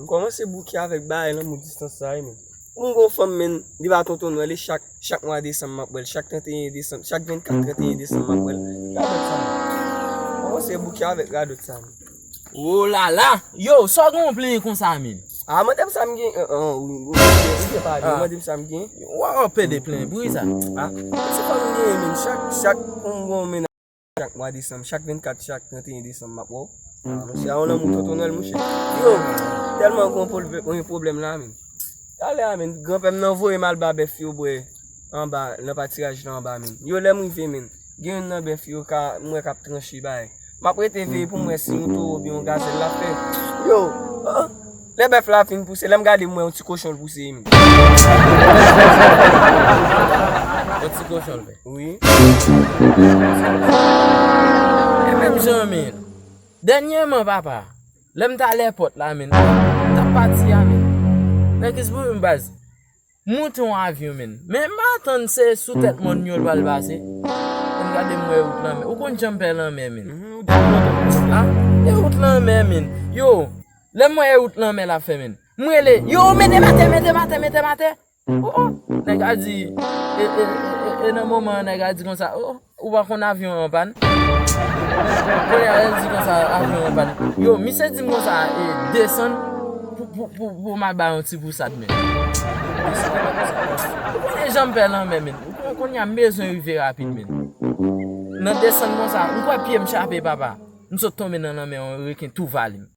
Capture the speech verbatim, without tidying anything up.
Kòmanse bouke avèk bagay lanmou distans sa wi, men. Pou m gon fanm, men, li pa tonton Nwèl, e chak, chak mwa desanm m ap wè l, chak trannteyen desanm, chak vennkat trannteyen desanm m ap wè l. Radòt sa, men. Kòmanse bouke avèk radòt sa, men. Oh la la! Yo, sa w gen w plenyen konsa, men? Ah, mande m sa m gen. Ah, ah, wi, wi, wi, wi, wi, pale, ah, mande m sa m gen. Wa, w pede plenyen bri sa. Ah, se fanm m genyen, men. Chak, chak, pou m gon mennaj, chak mwa desanm, chak vennkat, chak trannteyen desanm, m ap wè w. Ah, monchè, a yon lanmou tonton Nwèl, monchè. Yo, tèlman gon pwob-, gon pwoblèm la, men. Talè a, men, granpè m nan voye m al ba bèf yo bwè anba, nan patiraj la anba, men. Yo, lè m rive, men, gen youn nan bèf yo ka, m wè k ap tranche bagay. M ap rete veye pou m wè si yon towo oubyen yon gazèl l ap fè. Yo, ah, lè bèf la fin pouse, lè m gade, m wè yon ti kochon l pouse, men. Yon ti kochon l fè. Wi. E menm jan, men. Dènyèman, papa, lè m t al èpòt la, men, m t ap pati a, men. Nan kis pou m baz. Moute yon avyon, men. Men m pa tann se sou tèt mòn yo l pral pase. Ann gade m wè wout lanmè. Ou konn jan m pè lanmè, men. Mhm, ou depi lontan. Ah, e wout lanmè, men. Yo, lè m wè e wout lanmè l ap fè, men. M rele, yo, mete m atè, mete m atè, mete m atè. Oh, oh. Nèg la di, e, e, e, e, e nan moman an, nèg la di konsa, oh, ou pa konn avyon an pàn? Kounye a, l di konsa, avyon an pàn. Yo, misye di m konsa, e, desann pou, pou, pou, pou m al bay yon ti pousad, men. Ou konnen jan m pè lanmè, men. Ou konnen kounye a, m bezwen rive rapid, men. Nan desann konsa, m kwè pye m chape, papa. M sot tonbe nan lanmè, yon reken tou vale m.